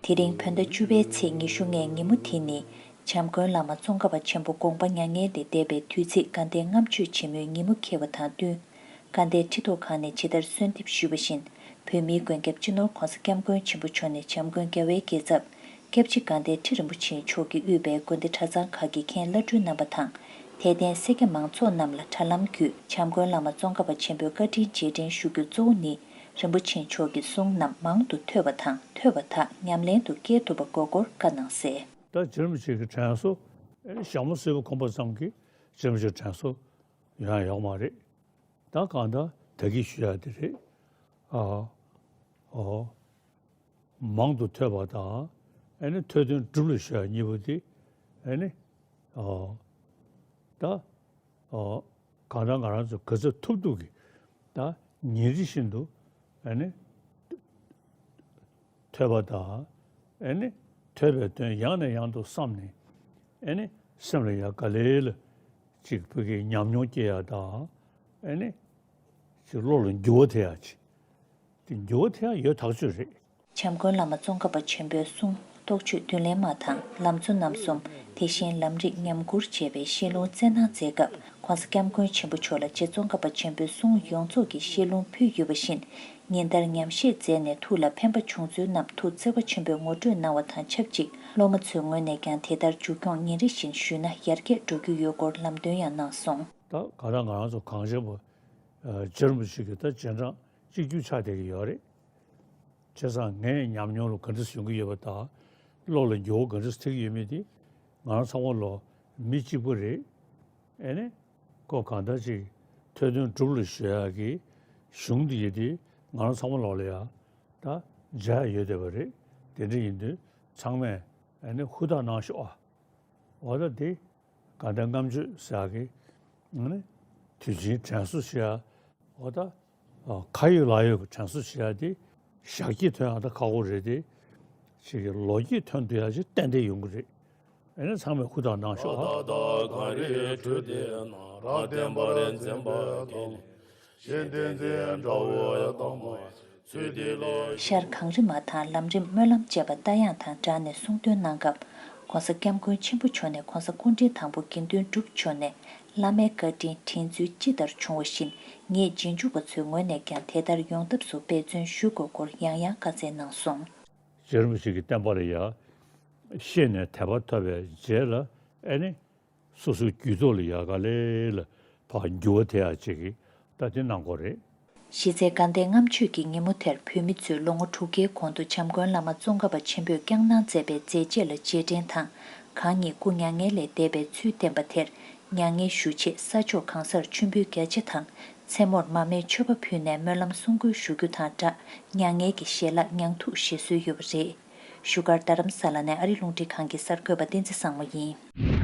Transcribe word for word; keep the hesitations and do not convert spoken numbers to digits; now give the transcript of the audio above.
དེ་རིང་བོད་ཟླ་བཅུ་པའི་ཚེས་ཉི་ཤུ་ལྔའི་ཉིན་མོ་དེ་ནི། བྱམས་མགོན་བླ་མ་ཙོང་ཁ་པ་ཆེན་པོ་དགོངས་པ་མྱ་ངན་ལས་འདས་པའི་དུས་ཚིགས་དགའ་ལྡན་ལྔ་མཆོད་ཆེན་མོའི་ཉིན་མོ་འཁེལ་བ་དང་བསྟུན། དགའ་ལྡན་ཁྲི་ཐོག་ཁང་ནས་ཇི་ལྟར་གསོལ་འདེབས་ཞུས་པ་བཞིན། བོད་མིའི་མགོན་སྐྱབས་སྤྱི་ནོར་༧གོང་ས་༧སྐྱབས་མགོན་ཆེན་པོ་མཆོག་ནས་བྱམས་མགོན་རྒྱལ་བའི་རྒྱལ་ཚབ། སྐྱབས་རྗེ་དགའ་ལྡན་ཁྲི་རིན་པོ་ཆེ་མཆོག་གིས་དབུས་པའི་དགོན་སྡེ་གྲྭ་ཚང་ཁག་གི་མཁན་བླ་སྤྲུལ་རྣམ་པ་དང་། དད་ལྡན་སེར་སྐྱ་མང་ཚོགས་རྣམས་ལ་དྲ་ལམ་བརྒྱུད་བྱམས་མགོན་བླ་མ་ཙོང་ཁ་པ་ཆེན་པོའི་བཀའ་དྲིན་རྗེས་དྲན་ཞུ་རྒྱུ་གཙོ་བོ་ནི། རིན་པོ་ཆེ་མཆོག་གི་གསུང་རྣམས་མང་དུ་ཐོས་པ་དང་ཐོས་པ་དག་ཉམས་ལེན་དུ་བསྐྱལ་ཐུབ་པ་དགོས་སྐོར་བཀའ་གནང་གསལ། ད་རྗེ་རིན་པོ་ཆེ་གི་དྲན་གསོ་ཞྭ་མོ་སེར་པོ་གོན་པ་ཙམ་གྱིས་རྗེ་རིན་པོ་ཆེ་དྲན་གསོ་ཡོང་ཡ་ཡོག་མ་རེད། ད་གང་ལྟར་ད་གིན་ཞུ་ཡ་དེ་རེད། ཨ། ཨོ། མང་དུ་ཐོས་པ་དང་། ཨེ་ནི་ཐོས་དོན་སྒྲུབ་ལ་གཞོལ་བ་གཉིས་པོ་དེ། ཨེ་ནི། ཨོ། ད། ཨོ། གང་ལྟར་ང་རང་ཚོ་ག་ཚོད་ཐུབ་ཐུབ་ཀྱིས། ད་ཉིན་རེ་བཞིན་དུ། ཨེ་ནི། ཐོས་པ་དང་། ཨེ་ནི། ཐོས་པའི་དོན་ཡང་ནས་ཡང་དུ་བསམས་ནས། ཨེ་ནི། སེམས་ལ་ཡ་ག་ལེ་ལ། ཅིག་བོད་ཀྱི་ཉམས་མྱོང་སྐྱེ་ཡ་དང་། ཨེ་ནི། ཅིག་བློ་ལ་འགྱུར་བ་ཐེབས་ཡ་ཅིག་དེ་འགྱུར་བ་ཐེབས་ཡ་ཡོད་ཐག་ཆོད་རེད། བྱམས་མགོན་བླ་མ་ཙོང་ཁ་པ་ཆེན་པོའི་གསུང་རྟོགས་བརྗོད་མདུན་ལེགས་མ་དང་ལམ་གཙོ་རྣམ་གསུམ། དེ་བཞིན་ལམ་རིམ་ཉམས་མགུར་བཅས་པའི་བཤད་ལུང་སྩལ་གནང་མཛད་སྐབས་༧གོང་ས་༧སྐྱབས་མགོན་ཆེན་པོ་མཆོག་ལ་རྗེ་ཙོང་ཁ་པ་ཆེན་པོའི་གསུང་ཡོངས་རྫོགས་ཀྱི་བཤད་ལུང་ཕུལ་ཡོད་པ་བཞིན། ཉིན་ལྟར་ཉམས་བཞེས་མཛད་ནས་ཐུགས་ལ་ཕན་པ་བྱུང་ཚུལ་རྣམས་ཐུགས་བརྩེ་བ་ཆེན་པོས་ངོ་སྤྲོད་གནང་བ་དང་ཆབས་ཅིག་སློབ་མ་ཚོའི་ངོས་ནས་ཀྱང་དེ་ལྟར་མཇུག་སྐྱོང་ཉིན་རེ་བཞིན་ཞུས་ན་ཡར་རྒྱས་འགྲོ་རྒྱུ་ཡོད་སྐོར་ལམ་སྟོན་ཡང་གནང་སོང་། ད་ག་ད་ང་རང་ཚོ་གངས་ཅན་པ་རྗེ་རིན་པོ་ཆེ་གི་ད་རྗེས་འབྲང་གཅིག་གྱུར་ཆགས་བསྡད་ཀྱི་ཡོད་རེད། བྱས་ཙང་ངའི་ཉམས་མྱོང་ལ་ག་འདྲ་ཡོང་གི་ཡོད་པ་དང་། བློ་ལ་འགྱུར་བ་ག་འདྲ་ཐེབས་ཀྱི་ཡོད་མེད་དེ། ང་རང་ཚང་མ་ལོ་མི་གཅིག་པ་རེད། ཨེ་ནི། ཁོ་གང་ལྟར་ཅིག་ཐོས་དོན་སྒྲུབ་ལ་གཞོལ་ཡག་གི་གཞུང་འདི་ཡོད་དེ། ང་རང་ཚང་མ་ལོ་ལ་ཡ། ད་མཇལ་ཡ་ཡོད་བསྡད་པ་རེད། དེ་འདྲ་ཡིན་དུས་ཚང་མས་ཨེ་ནི་ཧུར་ཐག་གནང་ཤོག་ཨ། འོ་ད་དེ། དགའ་ལྡན་ལྔ་མཆོད་ཟེར་ཡག་གི། ཨ་ནི། དུས་ཆེན་དྲན་གསོ་ཞུ་ཡ། འོ་ད། ཁ་ཡོད་ལག་ཡོད་ཀྱི་དྲན་གསོ་ཞུ་ཡ་དེ། ཞག་གཅིག་ཐོན་ཡག་ད་ཁག་པོ་རེད་དེ། ཅིག་གི་ལོ་གཅིག་ཐོན་ཐུབ་ཡག་ཅིག་ཏན་ཏན་ཡོང་གི་རེད། ཨ་ནི་ཚང་མས་ཧུར་ཐག་གནང་ཤོག་ཨ། གངས་རི་གངས་རི་མ་དང་ལམ་རིམ་སྨོན་ལམ་བཅས་པ་རྟ་དབྱངས་དང་སྦྲགས་ནས་གསུང་འདོན་གནང་སྐབས། ༸གོང་ས་༸སྐྱབས་མགོན་ཆེན་པོ་མཆོག་ནས་༸གོང་ས་སྐུ་ཕྲེང་དང་པོ་དགེ་འདུན་གྲུབ་མཆོག་ནས་བླ་མའི་བཀའ་དྲིན་དྲན་ཚུལ་ཅི་ལྟར་བྱུང་བ་བཞིན། ངེད་རྗེས་འཇུག་པ་ཚོའི་ངོས་ནས་ཀྱང་དེ་ལྟར་ཡོང་ཐབས་སུ་འབད་བརྩོན་ཞུ་དགོས་སྐོར་ཡང་ཡང་བཀའ་སྩལ་གནང་སོང་། རྗེ་རིན་པོ་ཆེ་གི་བསྟན་པ་ལ་ཡ། ཤེས་ནས་དད་པ་ཐོབ་པའི་རྗེས་ལ་ཨེ་ནི། སོ་སོའི་རྒྱུད་ཐོག་ལ་ཡ་ག་ལེ་ལ་ཕར་འགྱུར་བ་ཐེབས་ཡག་ཅིག་གི་ད་དེ་གནང་དགོས་རེད། གཞི་རྩའི་དགའ་ལྡན་ལྔ་མཆོད་ཀྱི་ཉིན་མོ་དེར་བོད་མི་ཚོས་ལོ་ངོ་དྲུག་བརྒྱའི་གོང་དུ་བྱམས་མགོན་བླ་མ་ཙོང་ཁ་པ་ཆེན་པོས་བསྐྱངས་གནང་མཛད་པའི་མཛད་རྗེས་ལ་རྗེས་དྲན་དང་། གང་ཉིད་སྐུ་མྱ་ངན་ལས་འདས་པའི་ཚུལ་བསྟན་པ་དེར་མྱ་ངན་ཞུ་ཆེད་ས་ཕྱོགས་གང་སར་མཆོད་འབུལ་རྒྱ་ཆེ་དང་། མཚན་མོར་མར་མེའི་མཆོད་པ་ཕུལ་ནས་སྨོན་ལམ་གསུང་འགོད་ཞུ་རྒྱུ་དང་སྦྲགས། མྱ་ངན་གྱི་ཞལ་ལག་མྱང་ཐུག་བཞེས་སྲོལ་ཡོད་པ་རེད། བཞུགས་སྒར་རྡ་རམ་ས་ལ་ནས་ཨ་རི་རླུང་འཕྲིན་ཁང་གི་གསར་འགོད་པ་བསྟན་འཛིན་བཟང་མོ་ཡིན།